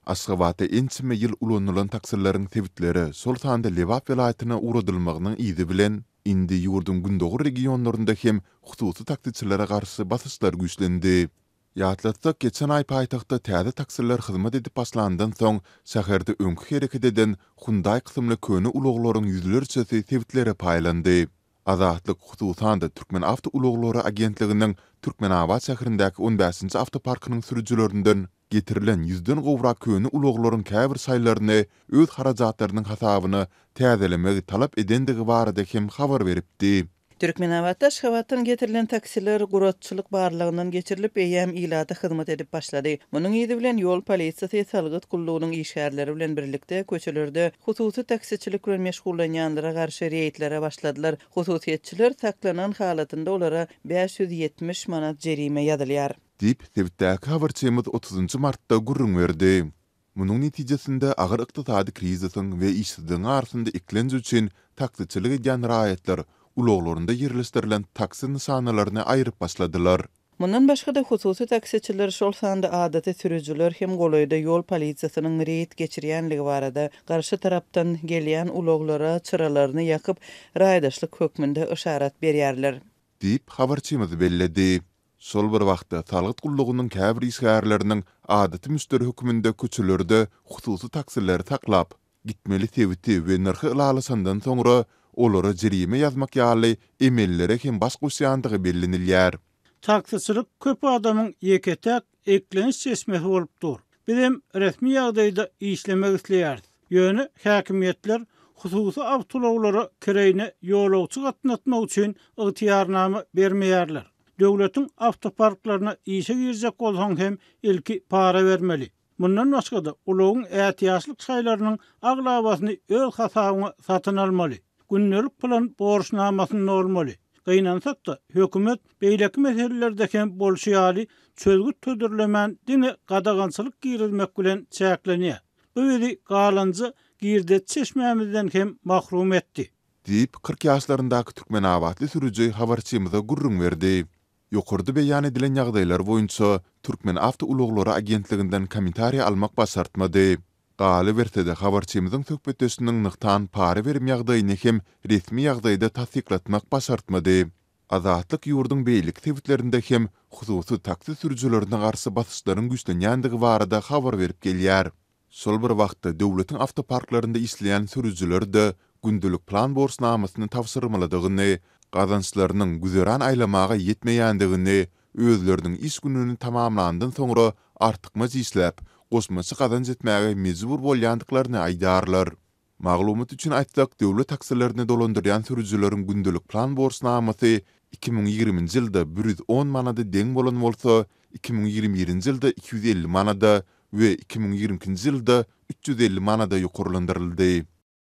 Aşgabatda ençeme ýyl ulanylan taksileriň sebitlere, şol sanda Lebap welaýatyna ugradylmagynyň yzy bilen, indi ýurduň gündogar regionlarynda hem hususy taksiçilere garşy basyşlar güýçlendi. Ýatlatsak, geçen aý paýtagtda täze taksiler hyzmat edip başlandan soň, şäherde öňki hereket eden Hyundai kysymly köne ulaglaryň ýüzlerçesi sebitlere paýlandy. Azatlyk, hususan-da, Türkmenawtoulaglary agentliginiň Türkmenabat şäherindäki on bäşinji awtoparkynyň sürüjilerinden getirilen ýüzden gowrak köne ulaglaryň käbir şaýlaryny öz harajatlarynyň hasabyna täzelemegi talap edendigi barada hem habar beripdi. Türkmenabatda Aşgabatdan getirilen taksiler guratçylyk barlagyndan geçirilip, eýýäm ilata hyzmat edip başlady. Munuň yzy bilen ýol polisiýasy salgyt gullugynyň işgärleri bilen birlikde köçelerde hususy taksiçilik bilen meşgullanýanlara garşy reýdlere başladylar. Hususyýetçiler saklanan halatynda olara 570 manat jerime ýazylýar. Diýip, sebitdäki habarçymyz otuzynjy martda gürrüň berdi. Munuň netijesinde agyr ykdysady krizisiň we işsizligiň arasynda eklenç üçin taksiçilik edýän raýatlar ulaglarynda ýerleşdirilen taksi nyşanalaryny aýryp başladylar. Mundan başga-da, hususy taksiçiler, şol sanda adaty sürüjiler hem golaýda ýol polisiýasynyň reýd geçirýänligi barada garşy tarapdan gelýän ulaglara çyralaryny ýakyp, raýdaşlyk hökmünde yşarat berýärler. Diýip, habarçymyz belledi. Şol bir wagtda, salgyt gullugynyň käbir işgärleriniň adaty müşderi hökmünde köçelerde hususy taksileri saklap, gitmeli sebiti we nyrhy ylalaşandan soňra, olara jerime ýazmak ýaly emellere hem baş goşýandygy bellenilýär. Taksiçilik köp adamyň ýeke-täk eklenç çeşmesi bolup dur. Bizem resmi ýagdaýda işlemek isleýäris. Ýöne häkimiýetler hususy awtoulaglara kireýine ýolagçy gatnatmak üçin ygtyýarnama bermeýärler. Döwletiň awtoparklaryna işe girjek bolsaň hem ilki para bermeli. Mundan başga-da, ulagyň ätiýaçlyk şaýlarynyň aglabasyny öz hasabyňa satyn almaly. Gündelik plan borçnamasyny dolmaly. Gynansak-da, hökümet beýleki meselelerde hem bolşy ýaly, çözgüt hödürlemän diňe gadagançylyk girizmek bilen çäklenýär. Bu bizi galanja girdeji çeşmämizden hem mahrum etdi. Diýip, 40 ýaşlaryndaky türkmenabatly sürüji habarçymyza gürrüň berdi. Ýokarda beýan edilen ýagdaýlar boýunça Türkmenawtoulaglary agentliginden kommentariý almak başartmady. Galyberse-de, habarçymyzyň söhbetdeşiniň nygtan para berim ýagdaýyny hem resmi ýagdaýda tassyklatmak başartmady. Azatlyk ýurduň beýleki sebitlerinde hem hususy taksi sürüjilerine garşy basyşlaryň güýçlenýändigi barada habar berip gelýär. Şol bir wagtda, döwletiň awtoparklarynda işleýän sürüjiler-de gündelik plan borçnamasyny tabşyrmalydygyny, gazançlarynyň güzeran aýlamaga ýetmeýändigini, özleriniň iş gününi tamamlandan soňra artykmaç işläp, goşmaça gazanç etmäge mejbur bolýandyklaryny aýdýarlar. Maglumat üçin aýtsak, döwlet taksilerini dolandyrýan sürüjileriň gündelik plan borçnamasy 2020-nji ýylda 110 manada deň bolan bolsa, 2021-nji ýylda 250 manada we 2022-nji ýylda 350 manada ýokarlandyryldy.